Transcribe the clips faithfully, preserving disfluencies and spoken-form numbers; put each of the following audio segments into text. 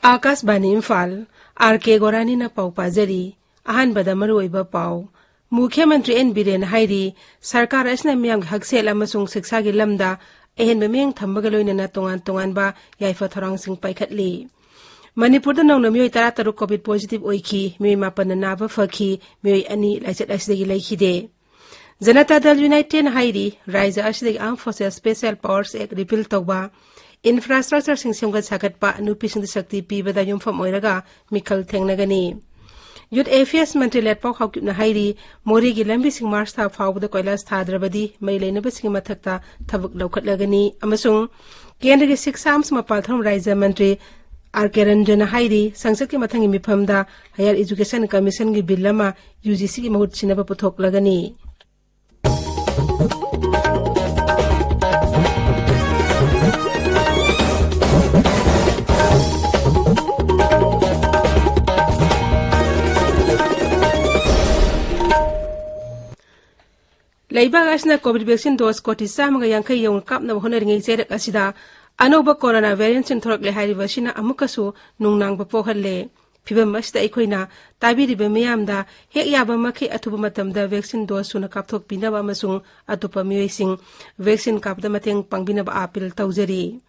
ꯑꯥꯀꯥꯁꯕꯥꯅꯤ Imphal, R ꯀꯦ ꯒꯣꯔꯥꯅꯤꯅ ꯄꯥꯎ ꯄꯥꯖꯔꯤ꯫ ꯑꯍꯥꯟꯕꯗ ꯃꯔꯨꯑꯣꯏꯕ ꯄꯥꯎ꯫ ꯃꯨꯈ꯭ꯌ ꯃꯟꯇ꯭ꯔꯤ ꯑꯦꯟ ꯕꯤꯔꯦꯟꯅ ꯍꯥꯏꯔꯤ, ꯁꯔꯀꯥꯔ ꯑꯁꯤꯅ ꯃꯤꯌꯥꯝꯒꯤ ꯍꯛꯁꯦꯜ ꯑꯃꯁꯨꯡ ꯁꯤꯛꯁꯥꯒꯤ ꯂꯝꯗ ꯑꯍꯦꯟꯕ ꯃꯤꯠꯌꯦꯡ ꯊꯝꯕꯒ ꯂꯣꯏꯅꯅ ꯇꯣꯉꯥꯟ ꯇꯣꯉꯥꯟꯕ ꯌꯥꯏꯐ ꯊꯧꯔꯥꯡꯁꯤꯡ ꯄꯥꯏꯈꯠꯂꯤ꯫ ꯃꯅꯤꯄꯨꯔꯗ ꯅꯧꯅ ꯃꯤꯑꯣꯏ ꯇꯔꯥꯇꯔꯨꯛ ꯀꯣꯚꯤꯗ ꯄꯣꯖꯤꯇꯤꯚ ꯑꯣꯏꯈꯤ, ꯃꯤꯑꯣꯏ ꯃꯥꯄꯟꯅ ꯅꯥꯕ ꯐꯈꯤ, ꯃꯤꯑꯣꯏ ꯑꯅꯤ ꯂꯥꯏꯆꯠ ꯑꯁꯤꯗꯒꯤ ꯂꯩꯈꯤꯗꯦ꯫ ꯖꯅꯇꯥ ꯗꯜ ꯌꯨꯅꯥꯏꯇꯦꯗꯅ ꯍꯥꯏꯔꯤ, ꯔꯥꯖ꯭ꯌ ꯑꯁꯤꯗꯒꯤ ꯑꯥꯔꯝ ꯐꯣꯔꯁꯦꯁ ꯁ꯭ꯄꯦꯁꯤꯌꯦꯜ ꯄꯥꯋꯔꯁ ꯑꯦꯛ ꯔꯤꯄꯤꯜ ꯇꯧꯕ, ꯏꯟꯐ꯭ꯔꯥꯁ꯭ꯇ꯭ꯔꯛꯆꯔꯁꯤꯡ ꯁꯦꯝꯒꯠ ꯁꯥꯒꯠꯄ, ꯅꯨꯄꯤꯁꯤꯡꯗ ꯁꯛꯇꯤ ꯄꯤꯕꯗ ꯌꯨꯝꯐꯝ ꯑꯣꯏꯔꯒ ꯃꯤꯈꯜ ꯊꯦꯡꯅꯒꯅꯤ꯫ ꯌꯨꯊ ꯑꯦꯐꯤꯌꯔꯁ ꯃꯟꯇ꯭ꯔꯤ ꯂꯦꯠꯄꯥꯎ ꯍꯥꯎꯀꯤꯞꯅ ꯍꯥꯏꯔꯤ, ꯃꯣꯔꯦꯒꯤ ꯂꯝꯕꯤꯁꯤꯡ ꯃꯥꯔꯆ ꯊꯥ ꯐꯥꯎꯕꯗ ꯀꯣꯏꯂꯥꯁ ꯊꯥꯗ꯭ꯔꯕꯗꯤ ꯃꯩ ꯂꯩꯅꯕꯁꯤꯡꯒꯤ ꯃꯊꯛꯇ ꯊꯕꯛ ꯂꯧꯈꯠꯂꯒꯅꯤ꯫ ꯑꯃꯁꯨꯡ ꯀꯦꯟꯗ꯭ꯔꯒꯤ ꯁꯤꯛꯁꯥ ꯑꯃꯁꯨꯡ ꯃꯄꯥꯜ ꯊꯧꯔꯝ ꯔꯥꯖ꯭ꯌ ꯃꯟꯇ꯭ꯔꯤ ꯑꯥꯔ ꯀꯦ ꯔꯟꯖꯟꯅ ꯍꯥꯏꯔꯤ, ꯁꯪꯁꯠꯀꯤ ꯃꯊꯪꯒꯤ ꯃꯤꯐꯝꯗ ꯍꯥꯌꯔ ꯑꯦꯖꯨꯀꯦꯁꯟ ꯀꯃꯤꯁꯟꯒꯤ ꯕꯤꯜ ꯑꯃ ꯌꯨ ꯖꯤ ꯁꯤꯒꯤ ꯃꯍꯨꯠ ꯁꯤꯟꯅꯕ ꯄꯨꯊꯣꯛꯂꯒꯅꯤ꯫ ꯂꯩꯕꯥꯛ ꯑꯁꯤꯅ ꯀꯣꯚꯤꯗ ꯚꯦꯛꯁꯤꯟ ꯗꯣꯁ ꯀꯣꯇꯤ ꯆꯥꯝꯃꯒ ꯌꯥꯡꯈꯩ ꯌꯧꯅ ꯀꯥꯞꯅꯕ ꯍꯣꯠꯅꯔꯤꯉꯩ ꯆꯩꯔꯛ ꯑꯁꯤꯗ ꯑꯅꯧꯕ ꯀꯣꯔꯣꯅꯥ ꯚꯦꯔꯤꯌꯦꯟꯠꯁꯤꯡ ꯊꯣꯔꯛꯂꯦ ꯍꯥꯏꯔꯤꯕ ꯑꯁꯤꯅ ꯑꯃꯨꯛꯀꯁꯨ ꯅꯨꯡꯅꯥꯡꯕ ꯄꯣꯛꯍꯜꯂꯦ꯫ ꯐꯤꯚꯝ ꯑꯁꯤꯗ ꯑꯩꯈꯣꯏꯅ ꯇꯥꯕꯤꯔꯤꯕ ꯃꯤꯌꯥꯝꯗ ꯍꯦꯛ ꯌꯥꯕ ꯃꯈꯩ ꯑꯊꯨꯕ ꯃꯇꯝꯗ ꯚꯦꯛꯁꯤꯟ ꯗꯣꯁ ꯁꯨꯅ ꯀꯥꯞꯊꯣꯛꯄꯤꯅꯕ ꯑꯃꯁꯨꯡ ꯑꯇꯣꯞꯄ ꯃꯤꯑꯣꯏꯁꯤꯡ ꯚꯦꯛꯁꯤꯟ ꯀꯥꯞꯄꯗ ꯃꯇꯦꯡ ꯄꯥꯡꯕꯤꯅꯕ ꯑꯥꯄꯤꯜ ꯇꯧꯖꯔꯤ꯫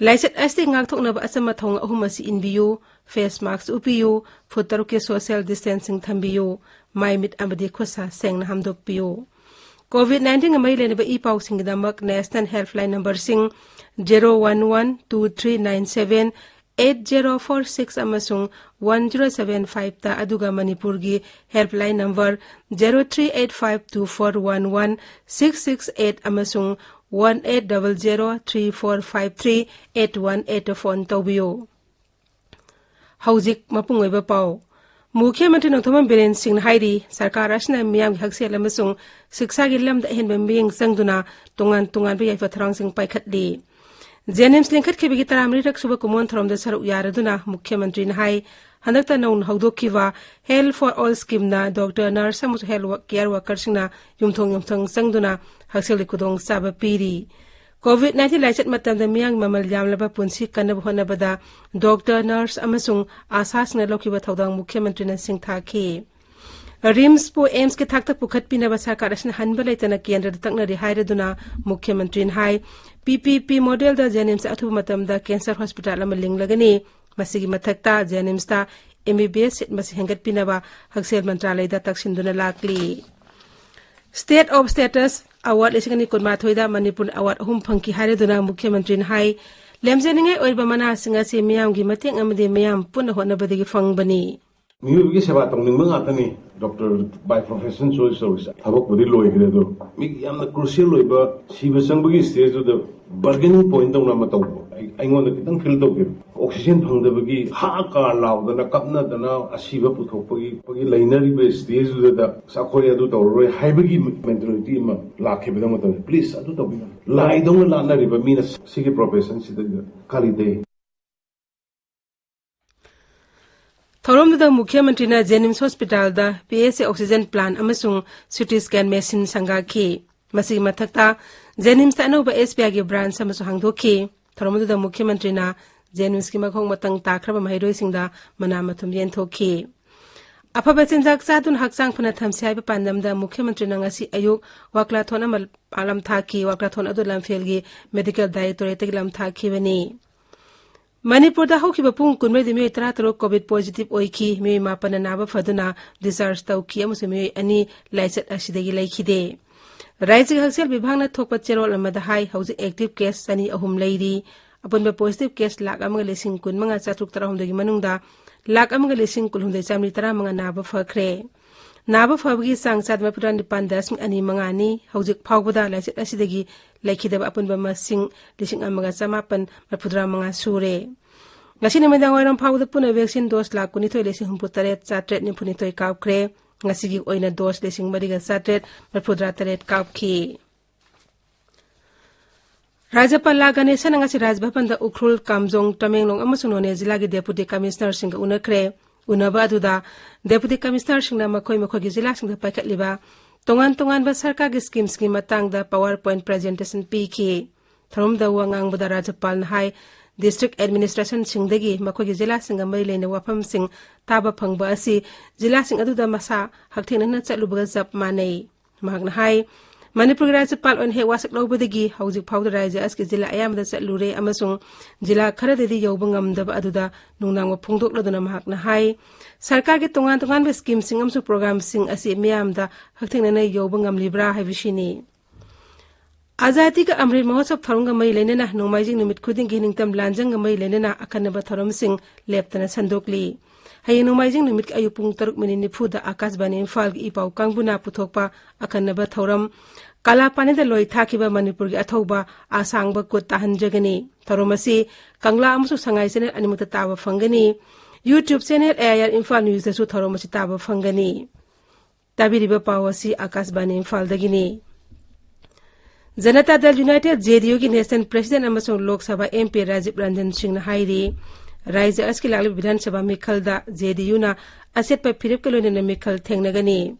ꯂꯥꯏꯆꯠ ꯑꯁꯤꯗꯒꯤ ꯉꯥꯛꯊꯣꯛꯅꯕ ꯑꯆꯝꯕ ꯊꯧꯑꯣꯡ ꯑꯍꯨꯝ ꯑꯁꯤ ꯏꯟꯕꯤꯌꯨ: ꯐꯦꯁ ꯃꯥꯁꯛ ꯎꯞꯄꯤꯌꯨ, ꯐꯨꯠ ꯇꯔꯨꯛꯀꯤ ꯁꯣꯁꯤꯌꯦꯜ ꯗꯤꯁꯇꯦꯟꯁꯤꯡ ꯊꯝꯕꯤꯌꯨ, ꯃꯥꯏ ꯃꯤꯠ ꯑꯃꯗꯤ ꯈꯨꯠ ꯁꯥ ꯁꯦꯡꯅ ꯍꯥꯝꯗꯣꯛꯄꯤꯌꯨ꯫ ꯀꯣꯚꯤꯗ ꯅꯥꯏꯟꯇꯤꯟꯒ ꯃꯔꯤ ꯂꯩꯅꯕ ꯏ ꯄꯥꯎꯁꯤꯡꯒꯤꯗꯃꯛ ꯅꯦꯁꯅꯦꯜ ꯍꯦꯜꯞꯂꯥꯏꯟ ꯅꯝꯕꯔꯁꯤꯡ zero one one two three nine seven eight zero four six ꯑꯃꯁꯨꯡ ꯋꯥꯟ ꯖꯦꯔꯣ ꯁꯚꯦꯟ ꯐꯥꯏꯚꯇ, ꯑꯗꯨꯒ ꯃꯅꯤꯄꯨꯔꯒꯤ helpline number zero three eight five two four one one six six eight ꯑꯃꯁꯨꯡ one eight double zero three four five three eight one ꯑꯩꯠꯇ phone ꯇꯧꯕꯤꯌꯨ꯫ ꯍꯧꯖꯤꯛ ꯃꯄꯨꯡ ꯑꯣꯏꯕ ꯄꯥꯎ꯫ ꯃꯨꯈ꯭ꯌ ꯃꯟꯇ꯭ꯔꯤ ꯅꯣꯡꯊꯣꯝꯕꯝ ꯕꯤꯔꯦꯟ ꯁꯤꯡꯅ ꯍꯥꯏꯔꯤ, ꯁꯔꯀꯥꯔ ꯑꯁꯤꯅ ꯃꯤꯌꯥꯝꯒꯤ ꯍꯛꯁꯦꯜ ꯑꯃꯁꯨꯡ ꯁꯤꯛꯁꯥꯒꯤ ꯂꯝꯗ ꯑꯍꯦꯟꯕ ꯃꯤꯠꯌꯦꯡ ꯆꯪꯗꯨꯅ ꯇꯣꯉꯥꯟ ꯇꯣꯉꯥꯟꯕ ꯌꯥꯏꯐ ꯊꯧꯔꯥꯡꯁꯤꯡ ꯄꯥꯏꯈꯠꯂꯤ꯫ ꯖꯦꯅꯤꯝꯁ ꯂꯤꯡꯈꯠꯈꯤꯕꯒꯤ ꯇꯔꯥꯃꯔꯤꯔꯛ ꯁꯨꯕ ꯀꯨꯝꯑꯣꯟ ꯊꯧꯔꯝꯗ ꯁꯔꯨꯛ ꯌꯥꯔꯗꯨꯅ ꯃꯨꯈ꯭ꯌ ꯃꯟꯇ꯭ꯔꯤꯅ ꯍꯥꯏ, ꯍꯟꯗꯛꯇ ꯅꯧꯅ ꯍꯧꯗꯣꯛꯈꯤꯕ Health for All Scheme ꯅ ꯗꯣꯛꯇꯔ, ꯅꯔꯁ ꯑꯃꯁꯨꯡ ꯍꯦꯜꯊ ꯀꯦꯌꯔ ꯋꯥꯔꯀꯔꯁꯤꯡꯅ ꯌꯨꯝꯊꯣꯡ ꯌꯨꯝꯊꯣꯡ ꯆꯪꯗꯨꯅ ꯍꯛꯁꯦꯜꯒꯤ ꯈꯨꯗꯣꯡꯆꯥꯕ ꯄꯤꯔꯤ꯫ ꯀꯣꯚꯤꯗ ꯅꯥꯏꯟꯇꯤꯟ ꯂꯥꯏꯆꯠ ꯃꯇꯝꯗ ꯃꯤꯌꯥꯝꯒꯤ ꯃꯃꯜ ꯌꯥꯝꯂꯕ ꯄꯨꯟꯁꯤ ꯀꯟꯅꯕ ꯍꯣꯠꯅꯕꯗ ꯗꯣꯛꯇꯔ, ꯅꯔꯁ ꯑꯃꯁꯨꯡ ꯑꯥꯁꯥꯁꯤꯡꯅ ꯂꯧꯈꯤꯕ ꯊꯧꯗꯥꯡ ꯃꯨꯈ꯭ꯌ ꯃꯟꯇ꯭ꯔꯤꯅ ꯁꯤꯡꯊꯥꯈꯤ꯫ ꯔꯤꯝꯁꯄꯨ ꯑꯦꯝꯁꯀꯤ ꯊꯥꯛꯇ ꯄꯨꯈꯠꯄꯤꯅꯕ ꯁꯔꯀꯥꯔ ꯑꯁꯤꯅ ꯍꯟꯕ ꯂꯩꯇꯅ ꯀꯦꯟꯗ꯭ꯔꯗ ꯇꯛꯅꯔꯤ ꯍꯥꯏꯔꯗꯨꯅ ꯃꯨꯈ꯭ꯌ ꯃꯟꯇ꯭ꯔꯤꯅ ꯍꯥꯏ, ꯄꯤ ꯄꯤ ꯄꯤ ꯃꯣꯗꯦꯜꯗ ꯖꯦꯅꯤꯝꯁ ꯑꯊꯨꯕ ꯃꯇꯝꯗ ꯀꯦꯟꯁꯔ ꯍꯣꯁꯄꯤꯇꯥꯜ ꯑꯃ ꯂꯤꯡꯂꯒꯅꯤ꯫ ꯃꯁꯤꯒꯤ ꯃꯊꯛꯇ ꯖꯦꯅꯤꯝꯁꯇ ꯑꯦꯝ ꯕꯤ ꯕꯤ ꯑꯦꯁ ꯁꯤꯠ ꯃꯁꯤꯡ ꯍꯦꯟꯒꯠꯄꯤꯅꯕ ꯍꯛꯁꯦꯜ ꯃꯟꯇ꯭ꯔꯥꯂꯌꯗ ꯇꯛꯁꯤꯟꯗꯨꯅ ꯂꯥꯛꯂꯤ꯫ State of Status Award ꯂꯤꯁꯤꯡ ꯑꯅꯤ ꯀꯨꯟꯃꯥꯊꯣꯏꯗ ꯃꯅꯤꯄꯨꯔ ꯑꯦꯋꯥꯔꯗ ꯑꯍꯨꯝ ꯐꯪꯈꯤ ꯍꯥꯏꯔꯗꯨꯅ ꯃꯨꯈ꯭ꯌ ꯃꯟꯇ꯭ꯔꯤꯅ ꯍꯥꯏ, ꯂꯦꯝꯖꯅꯤꯡꯉꯥꯏ ꯑꯣꯏꯔꯤꯕ ꯃꯅꯥꯁꯤꯡ ꯑꯁꯤ ꯃꯤꯌꯥꯝꯒꯤ ꯃꯇꯦꯡ ꯑꯃꯗꯤ ꯃꯤꯌꯥꯝ ꯄꯨꯟꯅ ꯍꯣꯠꯅꯕꯗꯒꯤ ꯐꯪꯕꯅꯤ꯫ ꯃꯤꯑꯣꯏꯕꯒꯤ ꯁꯦꯕꯥ ꯇꯧꯅꯤꯡꯕ ꯉꯥꯛꯇꯅꯤ ꯗꯣꯛꯇꯔ by profession choice ꯇꯧꯔꯤꯁꯦ꯫ ꯊꯕꯛꯄꯨꯗꯤ ꯂꯣꯏꯈ꯭ꯔꯦ, ꯑꯗꯣ ꯃꯤꯒꯤ ꯌꯥꯝꯅ crucial ꯑꯣꯏꯕ, ꯁꯤꯕ ꯆꯪꯕꯒꯤ stageꯗꯨꯗ bargaining point ꯇꯧꯅ ꯑꯃ ꯇꯧꯕ ꯑꯩ, ꯑꯩꯉꯣꯟꯗ ꯈꯤꯇꯪ feel ꯇꯧꯈꯤꯕ꯫ ꯑꯣꯛꯁꯤꯖꯦꯟ ꯐꯪꯗꯕꯒꯤ ꯍꯥ ꯀꯥ ꯂꯥꯎꯗꯅ ꯀꯞꯅꯗꯅ ꯑꯁꯤꯕ ꯄꯨꯊꯣꯛꯄꯒꯤ, ꯄꯒꯤ ꯂꯩꯅꯔꯤꯕ stageꯗꯨꯗ ꯑꯁ, ꯑꯩꯈꯣꯏ ꯑꯗꯨ ꯇꯧꯔꯔꯣꯏ ꯍꯥꯏꯕꯒꯤ mentality ꯑꯃ ꯂꯥꯛꯈꯤꯕꯗꯧꯅ ꯇꯧꯋꯤ꯫ Please, ꯑꯗꯨ ꯇꯧꯕꯤꯒꯅꯨ꯫ ꯂꯥꯏꯗꯧꯅ ꯂꯥꯠꯅꯔꯤꯕ ꯃꯤꯅ ꯁꯤꯒꯤ professionꯁꯤꯗ ꯀꯔꯤ ꯂꯩ? ꯊꯧꯔꯝꯗꯨꯗ ꯃꯨꯈ꯭ꯌ ꯃꯟꯇ꯭ꯔꯤꯅ ꯖꯦꯅꯤꯝꯁ ꯍꯣꯁꯄꯤꯇꯥꯜꯗ ꯄꯤ ꯑꯦꯁ ꯑꯦ ꯑꯣꯛꯁꯤꯖꯦꯟ ꯄ꯭ꯂꯥꯟ ꯑꯃꯁꯨꯡ ꯁꯤ ꯇꯤ ꯁ꯭ꯀꯦꯟ ꯃꯦꯁꯤꯟ ꯁꯪꯒꯥꯈꯤ꯫ ꯃꯁꯤꯒꯤ ꯃꯊꯛꯇ ꯖꯦꯅꯤꯝꯁꯇ ꯑꯅꯧꯕ ꯑꯦꯁ ꯕꯤ ꯑꯥꯏꯒꯤ ꯕ꯭ꯔꯥꯟꯆ ꯑꯃꯁꯨ ꯍꯥꯡꯗꯣꯛꯈꯤ꯫ ꯊꯧꯔꯝ ꯑꯗꯨꯗ ꯃꯨꯈ꯭ꯌ ꯃꯟꯇ꯭ꯔꯤꯅ ꯖꯦꯅꯤꯝꯁꯀꯤ ꯃꯈꯣꯡ ꯃꯇꯪ ꯇꯥꯈ꯭ꯔꯕ ꯃꯍꯩꯔꯣꯏꯁꯤꯡꯗ ꯃꯅꯥ ꯃꯊꯨꯝ ꯌꯦꯟꯊꯣꯛꯈꯤ꯫ ꯑꯐꯕ ꯆꯤꯟꯖꯥꯛ ꯆꯥꯗꯨꯅ ꯍꯛꯆꯥꯡ ꯐꯅ ꯊꯝꯁꯤ ꯍꯥꯏꯕ ꯄꯥꯟꯗꯝꯗ ꯃꯨꯈ꯭ꯌ ꯃꯟꯇ꯭ꯔꯤꯅ ꯉꯁꯤ ꯑꯌꯨꯛ ꯋꯥꯀ꯭ꯂꯥꯊꯣꯟ ꯑꯃ ꯄꯥꯛꯂꯝ ꯊꯥꯈꯤ꯫ ꯋꯥꯀ꯭ꯂꯥꯊꯣꯟ ꯑꯗꯨ ꯂꯝꯐꯦꯜꯒꯤ ꯃꯦꯗꯤꯀꯦꯜ ꯗꯥꯏꯔꯦꯛꯇꯣꯔꯦꯠꯇꯒꯤ ꯂꯝ ꯊꯥꯈꯤꯕꯅꯤ꯫ ꯃꯅꯤꯄꯨꯔꯗ ꯍꯧꯈꯤꯕ ꯄꯨꯡ ꯀꯨꯟꯃꯔꯤꯗ ꯃꯤꯑꯣꯏ ꯇꯔꯥꯇꯔꯨꯛ ꯀꯣꯚꯤꯗ ꯄꯣꯖꯤꯇꯤꯚ ꯑꯣꯏꯈꯤ꯫ ꯃꯤꯑꯣꯏ ꯃꯥꯄꯟꯅ ꯅꯥꯕ ꯐꯗꯨꯅ ꯗꯤꯁꯆꯥꯔꯖ ꯇꯧꯈꯤ ꯑꯃꯁꯨꯡ ꯃꯤꯑꯣꯏ ꯑꯅꯤ ꯂꯥꯏꯆꯠ ꯑꯁꯤꯗꯒꯤ ꯂꯩꯈꯤꯗꯦ꯫ ꯔꯥꯏꯖ꯭ꯌꯒꯤ ꯍꯛꯁꯦꯜ ꯕꯤꯚꯥꯒꯅ ꯊꯣꯛꯄ ꯆꯦꯔꯣꯜ ꯑꯃꯗ ꯍꯥꯏ, ꯍꯧꯖꯤꯛ ꯑꯦꯛꯇꯤꯚ ꯀꯦꯁ ꯆꯅꯤ ꯑꯍꯨꯝ ꯂꯩꯔꯤ꯫ ꯑꯄꯨꯟꯕ ꯄꯣꯖꯤꯇꯤꯚ ꯀꯦꯁ ꯂꯥꯈ ꯑꯃꯒ ꯂꯤꯁꯤꯡ ꯀꯨꯟꯃꯉꯥ ꯆꯥꯇ꯭ꯔꯨꯛ ꯇꯔꯥꯍꯨꯝꯗꯣꯏꯒꯤ ꯃꯅꯨꯡꯗ ꯂꯥꯈ ꯑꯃꯒ ꯂꯤꯁꯤꯡ ꯀꯨꯟꯍꯨꯝꯗꯣꯏ ꯆꯥꯃꯔꯤ ꯇꯔꯥꯃꯉꯥ ꯅꯥꯕ ꯐꯈ꯭ꯔꯦ꯫ ꯅꯥꯕ ꯐꯕꯒꯤ ꯆꯥꯡ ꯆꯥꯗ ꯃꯔꯤꯐꯨꯇꯔꯥ ꯅꯤꯄꯥꯟ ꯗꯁꯃꯤꯛ ꯑꯅꯤ ꯃꯉꯥꯅꯤ꯫ ꯍꯧꯖꯤꯛ ꯐꯥꯎꯕꯗ ꯂꯥꯏꯆꯠ ꯑꯁꯤꯗꯒꯤ ꯂꯩꯈꯤꯗꯕ ꯑꯄꯨꯟꯕ ꯃꯁꯤꯡ ꯂꯤꯁꯤꯡ ꯑꯃꯒ ꯆꯃꯥꯄꯟ ꯃꯔꯤꯐꯨꯇꯔꯥ ꯃꯉꯥ ꯁꯨꯔꯦ꯫ ꯉꯁꯤ ꯅꯨꯃꯤꯗꯥꯡ ꯋꯥꯏꯔꯝ ꯐꯥꯎꯕꯗ ꯄꯨꯟꯅ ꯚꯦꯛꯁꯤꯟ ꯗꯣꯁ ꯂꯥꯈ ꯀꯨꯟꯅꯤꯊꯣꯏ ꯂꯤꯁꯤꯡ ꯍꯨꯝꯐꯨ ꯇꯔꯦꯠ ꯆꯥꯇ꯭ꯔꯦꯠ ꯅꯤꯐꯨꯅꯤꯊꯣꯏ ꯀꯥꯞꯈ꯭ꯔꯦ꯫ ꯉꯁꯤꯒꯤ ꯑꯣꯏꯅ ꯗꯣꯁ ꯂꯤꯁꯤꯡ ꯃꯔꯤꯒ ꯆꯥꯇ꯭ꯔꯦꯠ ꯃꯔꯤꯐꯨꯇꯔꯥ ꯇꯔꯦꯠ ꯀꯥꯞꯈꯤ꯫ ꯔꯥꯖ꯭ꯌꯄꯥꯜ ꯂꯥ ꯒꯅꯦꯁꯟꯅ ꯉꯁꯤ ꯔꯥꯖ ꯚꯕꯟꯗ ꯎꯈ꯭ꯔꯨꯜ, ꯀꯥꯝꯖꯣꯡ, ꯇꯃꯦꯡꯂꯣꯡ ꯑꯃꯁꯨꯡ ꯅꯣꯅꯦ ꯖꯤꯂꯥꯒꯤ ꯗꯦꯄꯨꯇꯤ ꯀꯃꯤꯁꯅꯔꯁꯤꯡꯒ ꯎꯅꯈ꯭ꯔꯦ꯫ ꯎꯅꯕ ꯑꯗꯨꯗ ꯗꯦꯄꯨꯇꯤ ꯀꯃꯤꯁꯅꯔꯁꯤꯡꯅ ꯃꯈꯣꯏ ꯃꯈꯣꯏꯒꯤ ꯖꯤꯂꯥꯁꯤꯡꯗ ꯄꯥꯏꯈꯠꯂꯤꯕ ꯇꯣꯉꯥꯟ ꯇꯣꯉꯥꯟꯕ ꯁꯔꯀꯥꯔꯒꯤ ꯁ꯭ꯀꯤꯝꯁꯤꯡꯒꯤ ꯃꯇꯥꯡꯗ PowerPoint presentation ꯄꯤꯈꯤ꯫ ꯊꯧꯔꯝꯗ ꯋꯥ ꯉꯥꯡꯕꯗ ꯔꯥꯖ꯭ꯌꯄꯥꯜꯅ ꯍꯥꯏ, ꯗꯤꯁꯇ꯭ꯔꯤꯛ ꯑꯦꯗꯃꯤꯅꯤꯁꯇ꯭ꯔꯦꯁꯟꯁꯤꯡꯗꯒꯤ ꯃꯈꯣꯏꯒꯤ ꯖꯤꯂꯥꯁꯤꯡꯒ ꯃꯔꯤ ꯂꯩꯅꯕ ꯋꯥꯐꯝꯁꯤꯡ ꯇꯥꯕ ꯐꯪꯕ ꯑꯁꯤ ꯖꯤꯂꯥꯁꯤꯡ ꯑꯗꯨꯗ ꯃꯁꯥ ꯍꯛꯊꯦꯡꯅꯅ ꯆꯠꯂꯨꯕꯒ ꯆꯞ ꯃꯥꯟꯅꯩ꯫ ꯃꯍꯥꯛꯅ ꯍꯥꯏ, ꯃꯅꯤꯄꯨꯔꯒꯤ ꯔꯥꯖ꯭ꯌꯄꯥꯜ ꯑꯣꯏꯅ ꯍꯦꯛ ꯋꯥꯁꯛ ꯂꯧꯕꯗꯒꯤ ꯍꯧꯖꯤꯛ ꯐꯥꯎꯗ ꯔꯥꯖ꯭ꯌ ꯑꯁꯤꯒꯤ ꯖꯤꯂꯥ ꯑꯌꯥꯝꯕꯗ ꯆꯠꯂꯨꯔꯦ ꯑꯃꯁꯨꯡ ꯖꯤꯂꯥ ꯈꯔꯗꯗꯤ ꯌꯧꯕ ꯉꯝꯗꯕ ꯑꯗꯨꯗ ꯅꯨꯡꯅꯥꯡꯕ ꯐꯣꯡꯗꯣꯛꯂꯗꯨꯅ ꯃꯍꯥꯛꯅ ꯍꯥꯏ, ꯁꯔꯀꯥꯔꯒꯤ ꯇꯣꯉꯥꯟ ꯇꯣꯉꯥꯟꯕ ꯁ꯭ꯀꯤꯝꯁꯤꯡ ꯑꯃꯁꯨꯡ ꯄ꯭ꯔꯣꯒ꯭ꯔꯥꯝꯁꯤꯡ ꯑꯁꯤ ꯃꯤꯌꯥꯝꯗ ꯍꯛꯊꯦꯡꯅꯅ ꯌꯧꯕ ꯉꯝꯂꯤꯕ꯭ꯔꯥ ꯍꯥꯏꯕꯁꯤꯅꯤ꯫ ꯑꯖꯥꯗꯤ ꯀ ꯑꯃ꯭ꯔꯤꯠ ꯃꯍꯣꯠꯁꯕ ꯊꯧꯔꯝꯒ ꯃꯔꯤ ꯂꯩꯅꯅ ꯅꯣꯡꯃꯥꯏꯖꯤꯡ ꯅꯨꯃꯤꯠ ꯈꯨꯗꯤꯡꯒꯤ ꯅꯤꯡꯇꯝ ꯂꯥꯟꯖꯪꯒ ꯃꯔꯤ ꯂꯩꯅꯅ ꯑꯈꯟꯅꯕ ꯊꯧꯔꯝꯁꯤꯡ ꯂꯦꯞꯇꯅ ꯁꯟꯗꯣꯛꯂꯤ꯫ ꯍꯌꯦꯡ ꯅꯣꯡꯃꯥꯏꯖꯤꯡ ꯅꯨꯃꯤꯠꯀꯤ ꯑꯌꯨꯛ ꯄꯨꯡ ꯇꯔꯨꯛ ꯃꯤꯅꯤꯠ ꯅꯤꯐꯨꯗ ꯑꯀꯥꯁꯕꯥꯅꯤ ꯏꯝꯐꯥꯜꯒꯤ ꯏ ꯄꯥꯎ ꯀꯥꯡꯕꯨꯅ ꯄꯨꯊꯣꯛꯄ ꯑꯈꯟꯅꯕ ꯊꯧꯔꯝ ꯀꯥꯂꯥꯄꯥꯅꯤꯗ ꯂꯣꯏ ꯊꯥꯈꯤꯕ ꯃꯅꯤꯄꯨꯔꯒꯤ ꯑꯊꯧꯕ ꯑꯁꯥꯡꯕ ꯀꯨꯠ ꯇꯥꯍꯟꯖꯒꯅꯤ꯫ ꯊꯧꯔꯝ ꯑꯁꯤ ꯀꯪꯂꯥ ꯑꯃꯁꯨꯡ ꯁꯉꯥꯏ ꯆꯦꯅꯦꯜ ꯑꯅꯤꯃꯛꯇ ꯇꯥꯕ ꯐꯪꯒꯅꯤ꯫ YouTube ꯆꯦꯅꯦꯜ AIR ꯏꯝꯐꯥꯜ ꯅ꯭ꯌꯨꯁꯇꯁꯨ ꯊꯧꯔꯝ ꯑꯁꯤ ꯇꯥꯕ ꯐꯪꯒꯅꯤ꯫ ꯇꯥꯕꯤꯔꯤꯕ ꯄꯥꯎ ꯑꯁꯤ ꯑꯀꯥꯁꯕꯥꯅꯤ ꯏꯝꯐꯥꯜꯗꯒꯤꯅꯤ꯫ ꯖꯅꯇꯥ ꯗꯜ ꯌꯨꯅꯥꯏꯇꯦꯗ, JDUꯒꯤ ꯅꯦꯁꯅꯦꯜ ꯄ꯭ꯔꯦꯁꯤꯗꯦꯟꯠ ꯑꯃꯁꯨꯡ ꯂꯣꯛ ꯁꯚꯥ MP ꯔꯥꯖꯤꯕ ꯔꯟꯖꯟ ꯁꯤꯡꯅ ꯍꯥꯏꯔꯤ, ꯔꯥꯖ꯭ꯌ ꯑꯁꯤꯒꯤ ꯂꯥꯛꯂꯤꯕ ꯕꯤꯙꯥꯟ ꯁꯚꯥ ꯃꯤꯈꯜꯗ JDUꯅ ꯑꯆꯦꯠꯄ ꯐꯤꯔꯦꯞꯀ ꯂꯣꯏꯅꯅ ꯃꯤꯈꯜ ꯊꯦꯡꯅꯒꯅꯤ꯫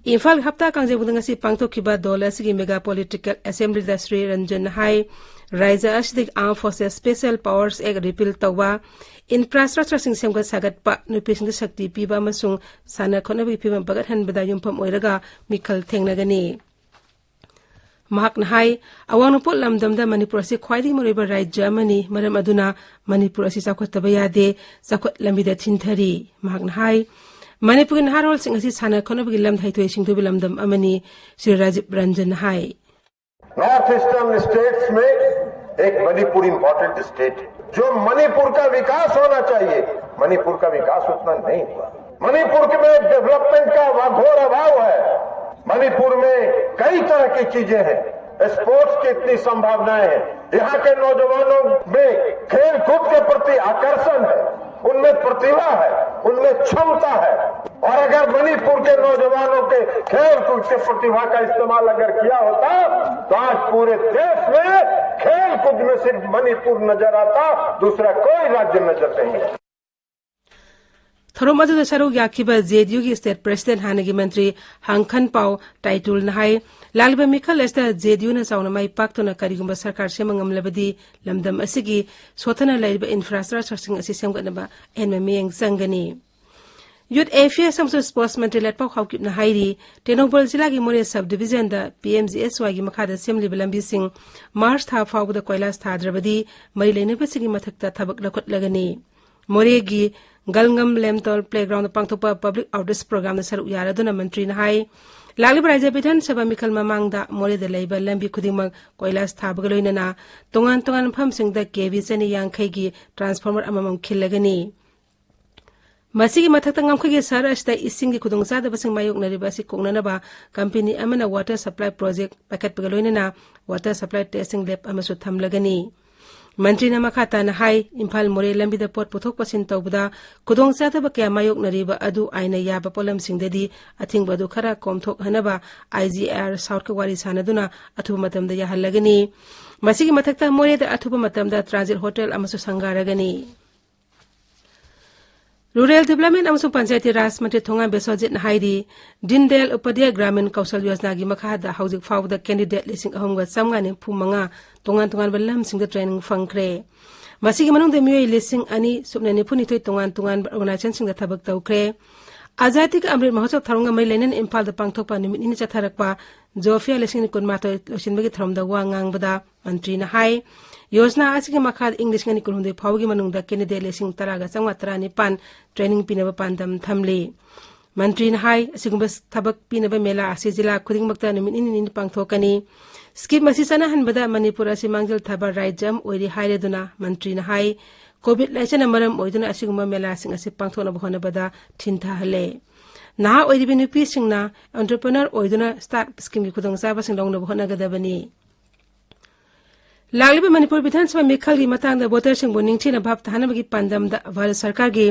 ꯏꯝꯐꯥꯜꯒꯤ ꯍꯞꯇꯥ ꯀꯥꯡꯖꯩꯕꯨꯡꯗ ꯉꯁꯤ ꯄꯥꯡꯊꯣꯛꯈꯤꯕ ꯗꯜ ꯑꯁꯤꯒꯤ ꯃꯦꯒꯥ ꯄꯣꯂꯤꯇꯤꯀꯦꯜ ꯑꯦꯁꯦꯝꯕ꯭ꯂꯤꯗ ꯁ꯭ꯔꯤ ꯔꯟꯖꯟꯅ ꯍꯥꯏ, ꯔꯥꯖ꯭ꯌ ꯑꯁꯤꯗꯒꯤ Armed Forces Special Powers Act repeal ꯇꯧꯕ, ꯏꯟꯐ꯭ꯔꯥꯁ꯭ꯇ꯭ꯔꯛꯆꯔꯁꯤꯡ ꯁꯦꯝꯒꯠ ꯁꯥꯒꯠꯄ, ꯅꯨꯄꯤꯁꯤꯡꯗ ꯁꯛꯇꯤ ꯄꯤꯕ ꯑꯃꯁꯨꯡ ꯁꯥꯟꯅ ꯈꯣꯠꯅꯕꯒꯤ ꯐꯤꯕꯝ ꯐꯒꯠꯍꯟꯕꯗ ꯌꯨꯝꯐꯝ ꯑꯣꯏꯔꯒ ꯃꯤꯈꯜ ꯊꯦꯡꯅꯒꯅꯤ꯫ ꯃꯍꯥꯛꯅ ꯍꯥꯏ, ꯑꯋꯥꯡ ꯅꯣꯡꯄꯣꯛ ꯂꯝꯗꯝꯗ ꯃꯅꯤꯄꯨꯔ ꯑꯁꯤ ꯈ꯭ꯋꯥꯏꯗꯒꯤ ꯃꯔꯨꯑꯣꯏꯕ ꯔꯥꯖ꯭ꯌ ꯑꯃꯅꯤ, ꯃꯔꯝ ꯑꯗꯨꯅ ꯃꯅꯤꯄꯨꯔ ꯑꯁꯤ ꯆꯥꯎꯈꯠꯇꯕ ꯌꯥꯗꯦ, ꯆꯥꯎꯈꯠ ꯂꯝꯕꯤꯗ ꯊꯤꯟꯊꯔꯤ꯫ ꯃꯍꯥꯛꯅ ꯍꯥꯏ, ꯃꯅꯤꯄꯨꯔꯒꯤ ꯅꯍꯥꯔꯣꯜꯁꯤꯡ ꯑꯁꯤ ꯁꯥꯟꯅ ꯈꯣꯠꯅꯕꯒꯤ ꯂꯝꯗ ꯍꯩꯊꯣꯏ ꯁꯤꯡꯊꯣꯏꯕ ꯂꯝꯗꯝ ꯑꯃꯅꯤ, ꯁ꯭ꯔꯤ ꯔꯥꯖꯤꯕ ꯔꯟꯖꯟꯅ ꯍꯥꯏ꯫ North Eastern states में एक मणिपुर इंपॉर्टेंट स्टेट है। जो मणिपुर का विकास होना चाहिए, मणिपुर का विकास उतना नहीं हुआ। मणिपुर के में डेवलपमेंट का घोर अभाव है। मणिपुर में कई तरह की चीजें हैं, स्पोर्ट्स की इतनी संभावनाएं हैं, यहाँ के नौजवानों में खेल कूद के प्रति आकर्षण है, उनमें प्रतिभा है, उनमें क्षमता है। और अगर मणिपुर के नौजवानों के खेल कूद के प्रतिभा का इस्तेमाल अगर किया होता, तो आज पूरे देश में खेल कूद में सिर्फ मणिपुर नजर आता, दूसरा कोई राज्य नजर नहीं आता। ꯊꯧꯔꯝ ꯑꯗꯨꯗ ꯁꯔꯨꯛ ꯌꯥꯈꯤꯕ ꯖꯦ ꯗꯤ ꯌꯨꯒꯤ ꯁ꯭ꯇꯦꯠ ꯄ꯭ꯔꯦꯁꯤꯗꯦꯟꯠ ꯍꯥꯟꯅꯒꯤ ꯃꯟꯇ꯭ꯔꯤ ꯍꯥꯡꯈꯟ ꯄꯥꯎ ꯇꯥꯏꯇꯨꯜꯅ ꯍꯥꯏ, ꯂꯥꯛꯂꯤꯕ ꯃꯤꯈꯜ ꯑꯁꯤꯗ ꯖꯦ ꯗꯤ ꯌꯨꯅ ꯆꯥꯎꯅ ꯃꯥꯏ ꯄꯥꯛꯇꯨꯅ ꯀꯔꯤꯒꯨꯝꯕ ꯁꯔꯀꯥꯔ ꯁꯦꯝꯕ ꯉꯝꯂꯕꯗꯤ ꯂꯝꯗꯝ ꯑꯁꯤꯒꯤ ꯁꯣꯠꯊꯅ ꯂꯩꯔꯤꯕ ꯏꯟꯐ꯭ꯔꯥꯁ꯭ꯇ꯭ꯔꯛꯆꯔꯁꯤꯡ ꯑꯁꯤ ꯁꯦꯝꯒꯠꯅꯕ ꯑꯍꯦꯟꯕ ꯃꯤꯠꯌꯦꯡ ꯆꯪꯒꯅꯤ꯫ ꯌꯨꯊ ꯑꯦꯐꯤꯌꯔꯁ ꯑꯃꯁꯨꯡ ꯁ꯭ꯄꯣꯔꯠꯁ ꯃꯟꯇ꯭ꯔꯤ ꯂꯠꯄꯥꯎ ꯍꯥꯎꯀꯤꯞꯅ ꯍꯥꯏꯔꯤ, ꯇꯦꯡꯅꯧꯄꯜ ꯖꯤꯂꯥꯒꯤ ꯃꯣꯔꯦ ꯁꯕ ꯗꯤꯕꯤꯖꯟꯗ ꯄꯤ ꯑꯦꯝ ꯖꯤ ꯑꯦꯁ ꯋꯥꯏꯒꯤ ꯃꯈꯥꯗ ꯁꯦꯝꯂꯤꯕ ꯂꯝꯕꯤꯁꯤꯡ ꯃꯥꯔꯆ ꯊꯥ ꯐꯥꯎꯕꯗ ꯀꯣꯏꯂꯥꯁ ꯊꯥꯗ꯭ꯔꯕꯗꯤ ꯃꯔꯤ ꯂꯩꯅꯕꯁꯤꯡꯒꯤ ꯃꯊꯛꯇ ꯊꯕꯛ ꯂꯧꯈꯠꯂꯒꯅꯤ꯫ ꯃꯣꯔꯦꯒꯤ ꯒꯜꯉꯝ ꯂꯦꯝꯇꯣꯜ ꯄ꯭ꯂꯦꯒ꯭ꯔꯥꯎꯟꯗ ꯄꯥꯡꯊꯣꯛꯄ ꯄꯕ꯭ꯂꯤꯛ ꯑꯥꯎꯠꯔꯤꯆ ꯄ꯭ꯔꯣꯒ꯭ꯔꯥꯝꯗ ꯁꯔꯨꯛ ꯌꯥꯔꯗꯨꯅ ꯃꯟꯇ꯭ꯔꯤꯅ ꯍꯥꯏ, ꯂꯥꯛꯂꯤꯕ ꯔꯥꯖ꯭ꯌ ꯕꯤꯙꯥꯟ ꯁꯚꯥ ꯃꯤꯈꯜ ꯃꯃꯥꯡꯗ ꯃꯣꯔꯦꯗ ꯂꯩꯕ ꯂꯝꯕꯤ ꯈꯨꯗꯤꯡꯃꯛ ꯀꯣꯏꯂꯥꯁ ꯊꯥꯕꯒ ꯂꯣꯏꯅꯅ ꯇꯣꯉꯥꯟ ꯇꯣꯉꯥꯟꯕ ꯃꯐꯝꯁꯤꯡꯗ ꯀꯦ ꯚꯤ ꯆꯅꯤ ꯌꯥꯡꯈꯩꯒꯤ ꯇ꯭ꯔꯥꯟꯁꯐꯣꯔꯃꯔ ꯑꯃꯃꯝ ꯈꯤꯜꯂꯒꯅꯤ꯫ ꯃꯁꯤꯒꯤ ꯃꯊꯛꯇ ꯉꯝꯈꯩꯒꯤ ꯁꯍꯔ ꯑꯁꯤꯗ ꯏꯁꯤꯡꯒꯤ ꯈꯨꯗꯣꯡꯆꯥꯗꯕꯁꯤꯡ ꯃꯥꯌꯣꯛꯅꯔꯤꯕ ꯑꯁꯤ ꯀꯣꯛꯅꯅꯕ ꯀꯝꯄꯦꯅꯤ ꯑꯃꯅ ꯋꯥꯇꯔ ꯁꯄ꯭ꯂꯥꯏ ꯄ꯭ꯔꯣꯖꯦꯛ ꯄꯥꯏꯈꯠꯄꯒ ꯂꯣꯏꯅꯅ ꯋꯥꯇꯔ ꯁꯄ꯭ꯂꯥꯏ ꯇꯦꯁꯇꯤꯡ ꯂꯦꯕ ꯑꯃꯁꯨ ꯊꯝꯂꯒꯅꯤ꯫ ꯃꯟꯇ꯭ꯔꯤꯅ ꯃꯈꯥ ꯇꯥꯅ ꯍꯥꯏ, ꯏꯝꯐꯥꯜ ꯃꯣꯔꯦ ꯂꯝꯕꯤꯗ ꯄꯣꯠ ꯄꯨꯊꯣꯛ ꯄꯨꯁꯤꯟ ꯇꯧꯕꯗ ꯈꯨꯗꯣꯡꯆꯥꯗꯕ ꯀꯌꯥ ꯃꯥꯌꯣꯛꯅꯔꯤꯕ ꯑꯗꯨ ꯑꯥꯏꯟꯅ ꯌꯥꯕ ꯄꯣꯠꯂꯝꯁꯤꯡꯗꯗꯤ ꯑꯊꯤꯡꯕ ꯑꯗꯨ ꯈꯔ ꯀꯣꯝꯊꯣꯛꯍꯟꯅꯕ ꯑꯥꯏ ꯖꯤ ꯑꯥꯏ ꯑꯥꯔ ꯁꯥꯎꯠꯀ ꯋꯥꯔꯤ ꯁꯥꯟꯅꯗꯨꯅ ꯑꯊꯨꯕ ꯃꯇꯝꯗ ꯌꯥꯍꯜꯂꯒꯅꯤ꯫ ꯃꯁꯤꯒꯤ ꯃꯊꯛꯇ ꯃꯣꯔꯦꯗ ꯑꯊꯨꯕ ꯃꯇꯝꯗ ꯇ꯭ꯔꯥꯟꯖꯤꯠ ꯍꯣꯇꯦꯜ ꯑꯃꯁꯨ ꯁꯪꯒꯥꯔꯒꯅꯤ꯫ ꯔꯨꯔꯦꯜ ꯗꯤꯕ꯭ꯂꯞꯃꯦꯟ ꯑꯃꯁꯨꯡ ꯄꯟꯆꯥꯌꯇꯤ ꯔꯥꯖ ꯃꯟꯇ꯭ꯔꯤ ꯊꯣꯉꯥꯝ ꯕꯤꯁ꯭ꯋꯖꯤꯠꯅ ꯍꯥꯏꯔꯤ, ꯗꯤꯟ ꯗꯌꯥꯜ ꯎꯄꯥꯙ꯭ꯌꯥꯌ ꯒ꯭ꯔꯥꯃꯤꯟ ꯀꯧꯁꯜ ꯌꯣꯖꯅꯥꯒꯤ ꯃꯈꯥꯗ ꯍꯧꯖꯤꯛ ꯐꯥꯎꯕꯗ ꯀꯦꯟꯗꯤꯗꯦꯠ ꯂꯤꯁꯤꯡ ꯑꯍꯨꯝꯒ ꯆꯥꯝꯃꯉꯥ ꯅꯤꯐꯨ ꯃꯉꯥ ꯇꯣꯉꯥꯟ ꯇꯣꯉꯥꯟꯕ ꯂꯝꯁꯤꯡꯗ ꯇ꯭ꯔꯦꯅꯤꯡ ꯐꯪꯈ꯭ꯔꯦ꯫ ꯃꯁꯤꯒꯤ ꯃꯅꯨꯡꯗ ꯃꯤꯑꯣꯏ ꯂꯤꯁꯤꯡ ꯑꯅꯤ ꯁꯨꯞꯅ ꯅꯤꯐꯨ ꯅꯤꯊꯣꯏ ꯇꯣꯉꯥꯟ ꯇꯣꯉꯥꯟꯕ ꯑꯣꯔꯒꯅꯥꯏꯖꯦꯁꯟꯁꯤꯡꯗ ꯊꯕꯛ ꯇꯧꯈ꯭ꯔꯦ꯫ ꯑꯖꯥꯗꯤ ꯀꯤ ꯑꯃ꯭ꯔꯤꯠ ꯃꯍꯣꯠꯁꯕ ꯊꯧꯔꯝꯒ ꯃꯔꯤ ꯂꯩꯅꯅ ꯏꯝꯐꯥꯜꯗ ꯄꯥꯡꯊꯣꯛꯄ ꯅꯨꯃꯤꯠ ꯅꯤꯅꯤ ꯆꯠꯊꯔꯛꯄ ꯖꯣꯐꯤꯌꯥ ꯂꯤꯁꯤꯡ ꯑꯅꯤ ꯀꯨꯟꯃꯥꯊꯣꯏ ꯂꯣꯏꯁꯤꯟꯕꯒꯤ ꯊꯧꯔꯝꯗ ꯋꯥ ꯉꯥꯡꯕꯗ ꯃꯟꯇ꯭ꯔꯤꯅ ꯍꯥꯏ, ꯌꯣꯖꯅꯥ ꯑꯁꯤꯒꯤ ꯃꯈꯥꯗ ꯏꯪ ꯂꯤꯁꯤꯡ ꯑꯅꯤ ꯀꯨꯟꯍꯨꯝꯗꯣꯏ ꯐꯥꯎꯕꯒꯤ ꯃꯅꯨꯡꯗ ꯀꯦꯟꯗꯤꯗꯦꯠ ꯂꯤꯁꯤꯡ ꯇꯔꯥꯒ ꯆꯥꯝꯃꯉꯥ ꯇꯔꯥꯅꯤꯄꯥꯟ ꯇ꯭ꯔꯦꯅꯤꯡ ꯄꯤꯅꯕ ꯄꯥꯟꯗꯝ ꯊꯝꯂꯤ꯫ ꯃꯟꯇ꯭ꯔꯤꯅ ꯍꯥꯏ, ꯑꯁꯤꯒꯨꯝꯕ ꯊꯕꯛ ꯄꯤꯅꯕ ꯃꯦꯂꯥ ꯑꯁꯤ ꯖꯤꯂꯥ ꯈꯨꯗꯤꯡꯃꯛꯇ ꯅꯨꯃꯤꯠ ꯅꯤꯅꯤ ꯅꯤꯅꯤ ꯄꯥꯡꯊꯣꯛꯀꯅꯤ꯫ ꯁ꯭ꯀꯤꯝ ꯑꯁꯤ ꯆꯠꯅꯍꯟꯕꯗ ꯃꯅꯤꯄꯨꯔ ꯑꯁꯤ ꯃꯥꯡꯖꯤꯜ ꯊꯥꯕ ꯔꯥꯖ꯭ꯌ ꯑꯃ ꯑꯣꯏꯔꯤ ꯍꯥꯏꯔꯗꯨꯅ ꯃꯟꯇ꯭ꯔꯤꯅ ꯍꯥꯏ, ꯀꯣꯚꯤꯗ ꯂꯥꯏꯆꯠꯅ ꯃꯔꯝ ꯑꯣꯏꯗꯨꯅ ꯑꯁꯤꯒꯨꯝꯕ ꯃꯦꯂꯥꯁꯤꯡ ꯑꯁꯤ ꯄꯥꯡꯊꯣꯛꯅꯕ ꯍꯣꯠꯅꯕꯗ ꯊꯤꯟꯊꯍꯜꯂꯦ꯫ ꯅꯍꯥ ꯑꯣꯏꯔꯤꯕ ꯅꯨꯄꯤꯁꯤꯡꯅ ꯑꯣꯟꯇꯔꯄ꯭ꯔꯤꯅꯔ ꯑꯣꯏꯗꯨꯅ ꯁ꯭ꯇꯥꯔꯠ ꯁ꯭ꯀꯤꯝꯒꯤ ꯈꯨꯗꯣꯡꯆꯥꯕꯁꯤꯡ ꯂꯧꯅꯕ ꯍꯣꯠꯅꯒꯗꯕꯅꯤ꯫ ꯂꯥꯛꯂꯤꯕ ꯃꯅꯤꯄꯨꯔ ꯕꯤꯙꯥꯟ ꯁꯚꯥ ꯃꯤꯈꯜꯒꯤ ꯃꯇꯥꯡꯗ ꯚꯣꯇꯔꯁꯤꯡꯕꯨ ꯅꯤꯡꯊꯤꯅ ꯚꯥꯞ ꯇꯥꯍꯟꯅꯕꯒꯤ ꯄꯥꯟꯗꯝꯗ ꯚꯥꯔꯠ ꯁꯔꯀꯥꯔꯒꯤ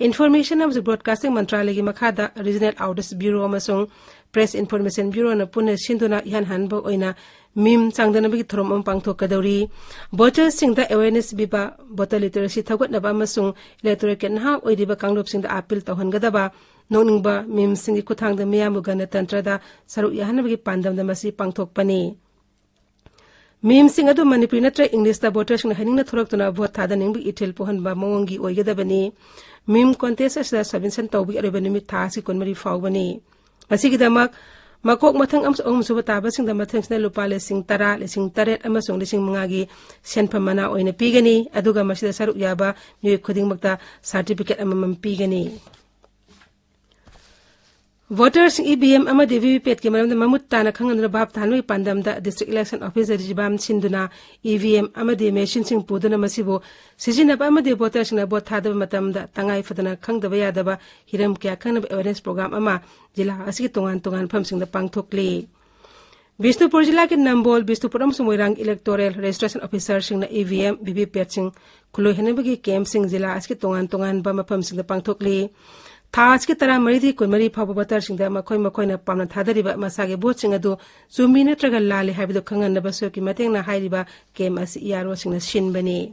ꯏꯟꯐꯣꯔꯃꯦꯁꯟ ꯑꯃꯁꯨꯡ ꯕ꯭ꯔꯣꯗꯀꯥꯁꯇꯤꯡ ꯃꯟꯇ꯭ꯔꯥꯂꯌꯒꯤ ꯃꯈꯥꯗ ꯔꯤꯖꯅꯦꯜ ꯑꯥꯎꯠꯔꯤꯆ ꯕ꯭ꯌꯨꯔꯣ ꯑꯃꯁꯨꯡ Press Information Bureauꯅ ꯄꯨꯟꯅ ꯁꯤꯟꯗꯨꯅ ꯏꯍꯥꯟ ꯍꯥꯟꯕ ꯑꯣꯏꯅ ꯃꯤꯝ ꯆꯥꯡꯗꯅꯕꯒꯤ ꯊꯧꯔꯝ ꯑꯃ ꯄꯥꯡꯊꯣꯛꯀꯗꯧꯔꯤ꯫ Votersꯁꯤꯡꯗ awareness ꯄꯤꯕ, voter literacy ꯊꯧꯒꯠꯅꯕ ꯑꯃꯁꯨꯡ electorateꯀꯤ ꯅꯍꯥ ꯑꯣꯏꯔꯤꯕ ꯀꯥꯡꯂꯨꯞꯁꯤꯡꯗ appeal ꯇꯧꯍꯟꯒꯗꯕ ꯅꯣꯛꯅꯤꯡꯕ ꯃꯤꯝꯁꯤꯡꯒꯤ ꯈꯨꯠꯊꯥꯡꯗ ꯃꯤꯌꯥꯝꯕꯨ ꯒꯅꯇꯟꯇ꯭ꯔꯗ ꯁꯔꯨꯛ ꯌꯥꯍꯟꯅꯕꯒꯤ ꯄꯥꯟꯗꯝꯗ ꯃꯁꯤ ꯄꯥꯡꯊꯣꯛꯄꯅꯤ꯫ ꯃꯤꯝꯁꯤꯡ ꯑꯗꯨ ꯃꯅꯤꯄꯨꯔꯤ ꯅꯠꯇ꯭ꯔꯒ ꯏꯪꯂꯤꯁꯇ voterꯁꯤꯡꯅ ꯍꯩꯅꯤꯡꯅ ꯊꯣꯔꯛꯇꯨꯅ vote ꯊꯥꯗꯅꯤꯡꯕꯒꯤ ꯏꯊꯤꯜ ꯄꯣꯛꯍꯟꯕ ꯃꯑꯣꯡꯒꯤ ꯑꯣꯏꯒꯗꯕꯅꯤ꯫ Meme contest ꯑꯁꯤꯗ submission ꯇꯧꯕꯒꯤ ꯑꯔꯣꯏꯕ ꯅꯨꯃꯤꯠ ꯊꯥ ꯑꯁꯤ ꯀꯨꯟꯃꯔꯤ ꯐꯥꯎꯕꯅꯤ꯫ ꯃꯁꯤꯒꯤꯗꯃꯛ ꯃꯀꯣꯛ ꯃꯊꯪ ꯑꯃꯁꯨꯡ ꯑꯍꯨꯝꯁꯨꯕ ꯇꯥꯕꯁꯤꯡꯗ ꯃꯊꯪꯁꯤꯅ ꯂꯨꯄꯥ ꯂꯤꯁꯤꯡ ꯇꯔꯥ, ꯂꯤꯁꯤꯡ ꯇꯔꯦꯠ ꯑꯃꯁꯨꯡ ꯂꯤꯁꯤꯡ ꯃꯉꯥꯒꯤ ꯁꯦꯟꯐꯝ ꯃꯅꯥ ꯑꯣꯏꯅ ꯄꯤꯒꯅꯤ, ꯑꯗꯨꯒ ꯃꯁꯤꯗ ꯁꯔꯨꯛ ꯌꯥꯕ ꯃꯤꯑꯣꯏ ꯈꯨꯗꯤꯡꯃꯛꯇ certificate ꯑꯃꯃꯝ ꯄꯤꯒꯅꯤ꯫ Votersꯁꯤꯡ EVM ꯑꯃꯗꯤ VVPATꯀꯤ ꯃꯔꯝꯗ ꯃꯃꯨꯠ ꯇꯥꯅ ꯈꯪꯍꯟꯗꯨꯅ ꯚꯥꯞ ꯇꯥꯍꯟꯕꯒꯤ ꯄꯥꯟꯗꯝꯗ District Election Officer ꯖꯤꯔꯤꯕꯥꯝ ꯁꯤꯟꯗꯨꯅ EVM ꯑꯃꯗꯤ machineꯁꯤꯡ ꯄꯨꯗꯨꯅ ꯃꯁꯤꯕꯨ ꯁꯤꯖꯤꯟꯅꯕ ꯑꯃꯗꯤ voterꯁꯤꯡꯅ vote ꯊꯥꯗꯕ ꯃꯇꯝꯗ ꯇꯉꯥꯏ ꯐꯗꯅ ꯈꯪꯗꯕ ꯌꯥꯗꯕ ꯍꯤꯔꯝ ꯀꯌꯥ ꯈꯪꯅꯕ awareness program ꯑꯃ ꯖꯤꯂꯥ ꯑꯁꯤꯒꯤ ꯇꯣꯉꯥꯟ ꯇꯣꯉꯥꯟꯕ ꯃꯐꯝꯁꯤꯡꯗ ꯄꯥꯡꯊꯣꯛꯂꯤ꯫ ꯕꯤꯁꯅꯨꯄꯨꯔ ꯖꯤꯂꯥꯒꯤ ꯅꯝꯕꯣꯜ, ꯕꯤꯁꯅꯨꯄꯨꯔ ꯑꯃꯁꯨꯡ ꯃꯣꯏꯔꯥꯡ electoral registration officerꯁꯤꯡꯅ EVM, VVPATꯁꯤꯡ ꯈꯨꯠꯂꯣꯏ ꯍꯟꯅꯕꯒꯤ campꯁꯤꯡ ꯖꯤꯂꯥ ꯑꯁꯤꯒꯤ ꯇꯣꯉꯥꯟ ꯇꯣꯉꯥꯟꯕ ꯃꯐꯝꯁꯤꯡꯗ ꯄꯥꯡꯊꯣꯛꯂꯤ꯫ ꯊꯥ ꯑꯁꯤꯒꯤ ꯇꯔꯥꯃꯔꯤꯗꯒꯤ ꯀꯨꯟꯃꯔꯤ ꯐꯥꯎꯕ voterꯁꯤꯡꯗ ꯃꯈꯣꯏ ꯃꯈꯣꯏꯅ ꯄꯥꯝꯅ ꯊꯥꯗꯔꯤꯕ ꯃꯁꯥꯒꯤ voteꯁꯤꯡ ꯑꯗꯨ ꯆꯨꯝꯃꯤ ꯅꯠꯇ꯭ꯔꯒ ꯂꯥꯜꯂꯤ ꯍꯥꯏꯕꯗꯨ ꯈꯪꯍꯟꯅꯕ ꯁꯣꯏꯀꯤ ꯃꯇꯦꯡꯅ ꯍꯥꯏꯔꯤꯕ camp ꯑꯁꯤ EROꯁꯤꯡꯅ ꯁꯤꯟꯕꯅꯤ꯫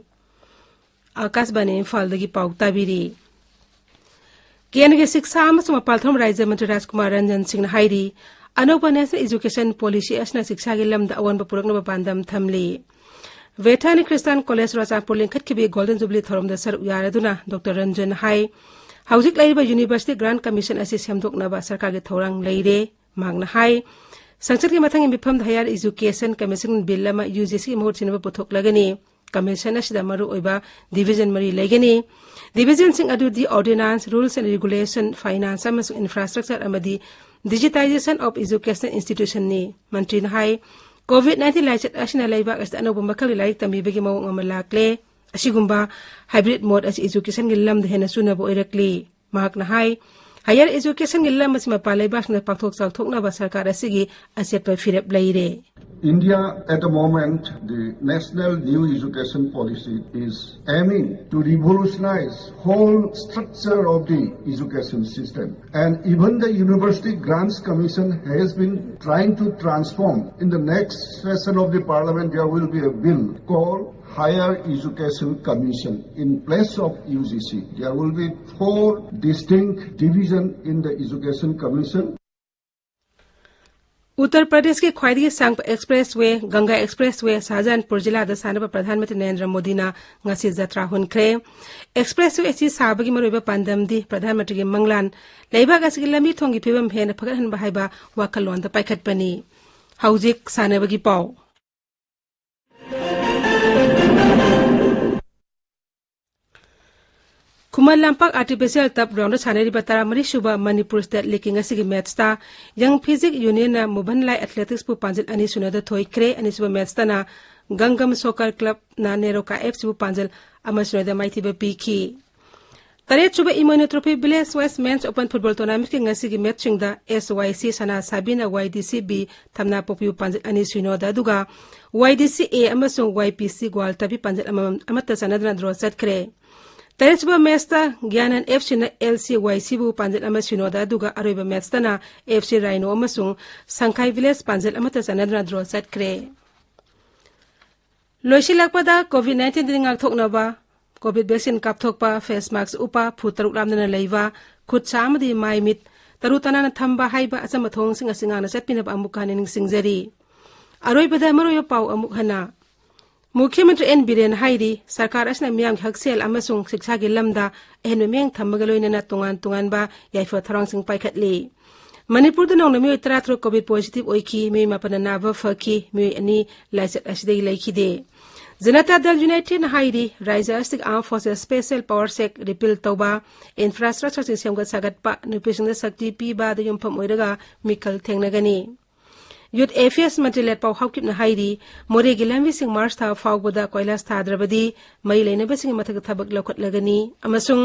ꯑꯥꯀꯥꯁꯕꯥꯅꯤ ꯏꯝꯐꯥꯜꯗꯒꯤ ꯄꯥꯎ ꯇꯥꯕꯤꯔꯤ꯫ ꯀꯦꯟꯗ꯭ꯔꯒꯤ ꯁꯤꯛꯁꯥ ꯑꯃꯁꯨꯡ ꯃꯄꯥꯜ ꯊꯧꯔꯝ ꯔꯥꯖ꯭ꯌ ꯃꯟꯇ꯭ꯔꯤ ꯔꯥꯖꯀꯨꯃꯥꯔ ꯔꯟꯖꯟ ꯁꯤꯡꯅ ꯍꯥꯏꯔꯤ, ꯑꯅꯧꯕ National Education Policy ꯑꯁꯤꯅ ꯁꯤꯛꯁꯥꯒꯤ ꯂꯝꯗ ꯑꯑꯣꯟꯕ ꯄꯨꯔꯛꯅꯕ ꯄꯥꯟꯗꯝ ꯊꯝꯂꯤ꯫ ꯕꯦꯊꯥꯅꯤ ꯈ꯭ꯔꯤꯁꯇꯥꯟ ꯀꯣꯂꯦꯖ ꯆꯨꯔꯆꯥꯟꯄꯨꯔ ꯂꯤꯡꯈꯠꯈꯤꯕꯒꯤ Golden Jubilee ꯊꯧꯔꯝꯗ ꯁꯔꯨꯛ ꯌꯥꯔꯗꯨꯅ ꯗꯣꯛꯇꯔ ꯔꯟꯖꯟ ꯍꯥꯏ, ꯍꯧꯖꯤꯛ ꯂꯩꯔꯤꯕ University Grant Commission ꯑꯁꯤ ꯁꯦꯝꯗꯣꯛꯅꯕ ꯁꯔꯀꯥꯔꯒꯤ ꯊꯧꯔꯥꯡ ꯂꯩꯔꯦ꯫ ꯃꯍꯥꯛꯅ ꯍꯥꯏ, ꯁꯪꯁꯠꯀꯤ ꯃꯊꯪꯒꯤ ꯃꯤꯐꯝꯗ Higher Education Commission Bill ꯑꯃ UGCꯒꯤ ꯃꯍꯨꯠ ꯁꯤꯟꯅꯕ ꯄꯨꯊꯣꯛꯂꯒꯅꯤ꯫ Commission ꯑꯁꯤꯗ ꯃꯔꯨꯑꯣꯏꯕ division ꯃꯔꯤ ꯂꯩꯒꯅꯤ꯫ Divisionꯁꯤꯡ ꯑꯗꯨꯗꯤ Ordinance, Rules and Regulation, Finance ꯑꯃꯁꯨꯡ Infrastructure ꯑꯃꯗꯤ Digitization of Educational Institutionꯅꯤ꯫ ꯃꯟꯇ꯭ꯔꯤꯅ ꯍꯥꯏ, COVID nineteen ꯂꯥꯏꯆꯠ ꯑꯁꯤꯅ ꯂꯩꯕꯥꯛ ꯑꯁꯤꯗ ꯑꯅꯧꯕ ꯃꯈꯜꯒꯤ ꯂꯥꯏꯔꯤꯛ ꯇꯝꯕꯤꯕꯒꯤ ꯃꯑꯣꯡ ꯑꯃ ꯂꯥꯛꯂꯦ꯫ ꯑꯁꯤꯒꯨꯝꯕ hybrid mode ꯑꯁꯤ educationꯒꯤ ꯂꯝꯗ ꯍꯦꯟꯅ ꯆꯨꯅꯕ ꯑꯣꯏꯔꯛꯂꯤ꯫ ꯃꯍꯥꯛꯅ ꯍꯥꯏ, Higher educationꯒꯤ ꯂꯝ ꯑꯁꯤ ꯃꯄꯥꯟ ꯂꯩꯕꯥꯛꯁꯤꯡꯗ ꯄꯥꯛꯊꯣꯛ ꯆꯥꯎꯊꯣꯛꯅꯕ ꯁꯔꯀꯥꯔ ꯑꯁꯤꯒꯤ ꯑꯆꯦꯠꯄ ꯐꯤꯔꯦꯞ ꯂꯩꯔꯦ꯫ India, at the moment, the national new education policy is aiming to revolutionize whole structure of the education system. And even the University Grants Commission has been trying to transform. In the next session of the parliament, there will be a bill called Higher Education Commission in place of U G C. There will be four distinct division in the Education Commission. Uttar ꯄ꯭ꯔꯗꯦꯁꯀꯤ ꯈ꯭ꯋꯥꯏꯗꯒꯤ ꯁꯥꯡꯕ expressway, ꯒꯪꯒꯥ expressway, ꯁꯥꯍꯖꯥꯟꯄꯨꯔ ꯖꯤꯂꯥꯗ ꯁꯥꯅꯕ ꯄ꯭ꯔꯙꯥꯟ ꯃꯟꯇ꯭ꯔꯤ ꯅꯔꯦꯟꯗ꯭ꯔ ꯃꯣꯗꯤꯅ ꯉꯁꯤ ꯖꯇ꯭ꯔꯥ ꯍꯨꯟꯈ꯭ꯔꯦ꯫ Expressway ꯑꯁꯤ ꯁꯥꯕꯒꯤ ꯃꯔꯨꯑꯣꯏꯕ ꯄꯥꯟꯗꯝꯗꯤ ꯄ꯭ꯔꯙꯥꯟ ꯃꯟꯇ꯭ꯔꯤꯒꯤ ꯃꯪꯂꯥꯟ, ꯂꯩꯕꯥꯛ ꯑꯁꯤꯒꯤ ꯂꯝꯕꯤ ꯊꯣꯡꯒꯤ ꯐꯤꯕꯝ ꯍꯦꯟꯅ ꯐꯒꯠꯍꯟꯕ ꯍꯥꯏꯕ ꯋꯥꯈꯜꯂꯣꯟꯗ ꯄꯥꯏꯈꯠꯄꯅꯤ꯫ ꯍꯧꯖꯤꯛ ꯁꯥꯟꯅꯕꯒꯤ ꯄꯥꯎ꯫ ꯈꯨꯃꯟ ꯂꯝꯄꯥꯛ artificial turf groundꯗ ꯁꯥꯟꯅꯔꯤꯕ ꯇꯔꯥꯃꯔꯤ ꯁꯨꯕ ꯃꯅꯤꯄꯨꯔ State Leagueꯀꯤ ꯉꯁꯤꯒꯤ matchꯇ Young Physique Unionꯅ ꯃꯨꯚꯟꯂꯥꯏ Athleticsꯄꯨ ꯄꯥꯟꯖꯤꯜ ꯑꯅꯤ ꯁꯤꯅꯣꯗ ꯊꯣꯏꯈ꯭ꯔꯦ꯫ ꯑꯅꯤꯁꯨꯕ matchꯇꯅ ꯒꯪꯒꯝ Soccer Clubꯅ ꯅꯦꯔꯣꯀꯥ FCꯕꯨ ꯄꯥꯟꯖꯤꯜ ꯑꯃ ꯁꯤꯅꯣꯗ ꯃꯥꯏꯊꯤꯕ ꯄꯤꯈꯤ꯫ ꯇꯔꯦꯠꯁꯨꯕ ꯏꯃꯣꯏꯅꯨ Trophy Village Wise Men's Open Football Tournamentꯀꯤ ꯉꯁꯤꯒꯤ matchꯁꯤꯡꯗ S Y C ꯁꯅꯥ ꯁꯥꯕꯤꯅ Y D C B ꯊꯝꯅꯥꯄꯣꯛꯄꯤꯕꯨ ꯄꯥꯟꯖꯤꯜ ꯑꯅꯤ ꯁꯤꯅꯣꯗ, ꯑꯗꯨꯒ Y D C A ꯑꯃꯁꯨꯡ Y P C ꯒ꯭ꯋꯥꯜꯇꯔꯕꯤ ꯄꯥꯟꯖꯤꯜ ꯑꯃꯃꯝ, ꯑꯃꯠꯇ ꯆꯟꯅꯗꯅ draw ꯆꯠꯈ꯭ꯔꯦ꯫ ꯇꯔꯦꯠꯁꯨꯕ matchꯇ ꯒ꯭ꯌꯥꯅꯟ FCꯅ L C Y Cꯕꯨ ꯄꯥꯟꯖꯤꯜ ꯑꯃ ꯁꯤꯅꯣꯗ, ꯑꯗꯨꯒ ꯑꯔꯣꯏꯕ matchꯇꯅ F C Rhino ꯑꯃꯁꯨꯡ ꯁꯪꯈꯥꯏ Village ꯄꯥꯟꯖꯤꯜ ꯑꯃꯠꯇ ꯆꯟꯅꯗꯅ draw ꯆꯠꯈ꯭ꯔꯦ꯫ ꯂꯣꯏꯁꯤꯜꯂꯛꯄꯗ COVID nineteenꯗꯒꯤ ꯉꯥꯛꯊꯣꯛꯅꯕ COVID vaccine ꯀꯥꯞꯊꯣꯛꯄ, face mask ꯎꯞꯄ, ꯐꯨꯠ ꯇꯔꯨꯛ ꯂꯥꯞꯅꯅ ꯂꯩꯕ, ꯈꯨꯠ ꯁꯥ ꯑꯃꯗꯤ ꯃꯥꯏ ꯃꯤꯠ ꯇꯔꯨ ꯇꯅꯥꯟꯅ ꯊꯝꯕ ꯍꯥꯏꯕ ꯑꯆꯝꯕ ꯊꯧꯑꯣꯡꯁꯤꯡ ꯑꯁꯤ ꯉꯥꯛꯅ ꯆꯠꯄꯤꯅꯕ ꯑꯃꯨꯛ ꯍꯟꯅ ꯅꯤꯡꯁꯤꯡꯖꯔꯤ꯫ ꯑꯔꯣꯏꯕꯗ ꯃꯔꯨꯑꯣꯏꯕ ꯄꯥꯎ ꯑꯃꯨꯛ ꯍꯟꯅ꯫ ꯃꯨꯈ꯭ꯌ ꯃꯟꯇ꯭ꯔꯤ ꯑꯦꯟ ꯕꯤꯔꯦꯟ ꯍꯥꯏꯔꯤ, ꯁꯔꯀꯥꯔ ꯑꯁꯤꯅ ꯃꯤꯌꯥꯝꯒꯤ ꯍꯛꯁꯦꯜ ꯑꯃꯁꯨꯡ ꯁꯤꯛꯁꯥꯒꯤ ꯂꯝꯗ ꯑꯍꯦꯟꯕ ꯃꯤꯠꯌꯦꯡ ꯊꯝꯕꯒ ꯂꯣꯏꯅꯅ ꯇꯣꯉꯥꯟ ꯇꯣꯉꯥꯟꯕ ꯌꯥꯏꯐ ꯊꯧꯔꯥꯡꯁꯤꯡ ꯄꯥꯏꯈꯠꯂꯤ꯫ ꯃꯅꯤꯄꯨꯔꯗ ꯅꯧꯅ ꯃꯤꯑꯣꯏ ꯇꯔꯥꯇꯔꯨꯛ COVID positive ꯑꯣꯏꯈꯤ, ꯃꯤꯑꯣꯏ ꯃꯥꯄꯟꯅ ꯅꯥꯕ ꯐꯈꯤ, ꯃꯤꯑꯣꯏ ꯑꯅꯤ ꯂꯥꯏꯆꯠ ꯑꯁꯤꯗꯒꯤ ꯂꯩꯈꯤꯗꯦ꯫ ꯖꯅꯇꯥ ꯗꯜ Unitedꯅ ꯍꯥꯏꯔꯤ, ꯔꯥꯖ꯭ꯌ ꯑꯁꯤꯒꯤ Armed Forces Special Power Act repeal ꯇꯧꯕ, infrastructureꯁꯤꯡ ꯁꯦꯝꯒꯠ ꯁꯥꯒꯠꯄ, ꯅꯨꯄꯤꯁꯤꯡꯗ ꯁꯛꯇꯤ ꯄꯤꯕꯗ ꯌꯨꯝꯐꯝ ꯑꯣꯏꯔꯒ ꯃꯤꯈꯜ ꯊꯦꯡꯅꯒꯅꯤ꯫ ꯌꯨꯠ ꯑꯦꯐꯤꯌꯔꯁ ꯃꯟꯇ꯭ꯔꯤ ꯂꯦꯠꯄꯥꯎ ꯍꯥꯎꯀꯤꯞꯅ ꯍꯥꯏꯔꯤ, ꯃꯣꯔꯦꯒꯤ ꯂꯝꯕꯤꯁꯤꯡ ꯃꯥꯔꯆ ꯊꯥ ꯐꯥꯎꯕꯗ ꯀꯣꯏꯂꯥꯁ ꯊꯥꯗ꯭ꯔꯕꯗꯤ ꯃꯩ ꯂꯩꯅꯕꯁꯤꯡꯒꯤ ꯃꯊꯛꯇ ꯊꯕꯛ ꯂꯧꯈꯠꯂꯒꯅꯤ ꯑꯃꯁꯨꯡ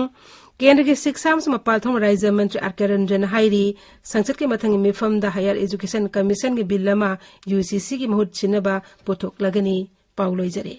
ꯀꯦꯟꯗ꯭ꯔꯒꯤ ꯁꯤꯛꯁꯥ ꯑꯃꯁꯨꯡ ꯃꯄꯥꯜ ꯊꯣꯡ ꯔꯥꯖ꯭ꯌ ꯃꯟꯇ꯭ꯔꯤ ꯑꯥꯔ ꯀꯦ ꯔꯟꯖꯟꯅ ꯍꯥꯏꯔꯤ, ꯁꯪꯁꯠꯀꯤ ꯃꯊꯪꯒꯤ ꯃꯤꯐꯝꯗ ꯍꯥꯌꯔ ꯑꯦꯖꯨꯀꯦꯁꯟ ꯀꯃꯤꯁꯟꯒꯤ ꯕꯤꯜ ꯑꯃ ꯌꯨ ꯖꯤ ꯁꯤꯒꯤ ꯃꯍꯨꯠ ꯁꯤꯟꯅꯕ ꯄꯨꯊꯣꯛꯂꯒꯅꯤ꯫ ꯄꯥꯎ ꯂꯣꯏꯖꯔꯦ꯫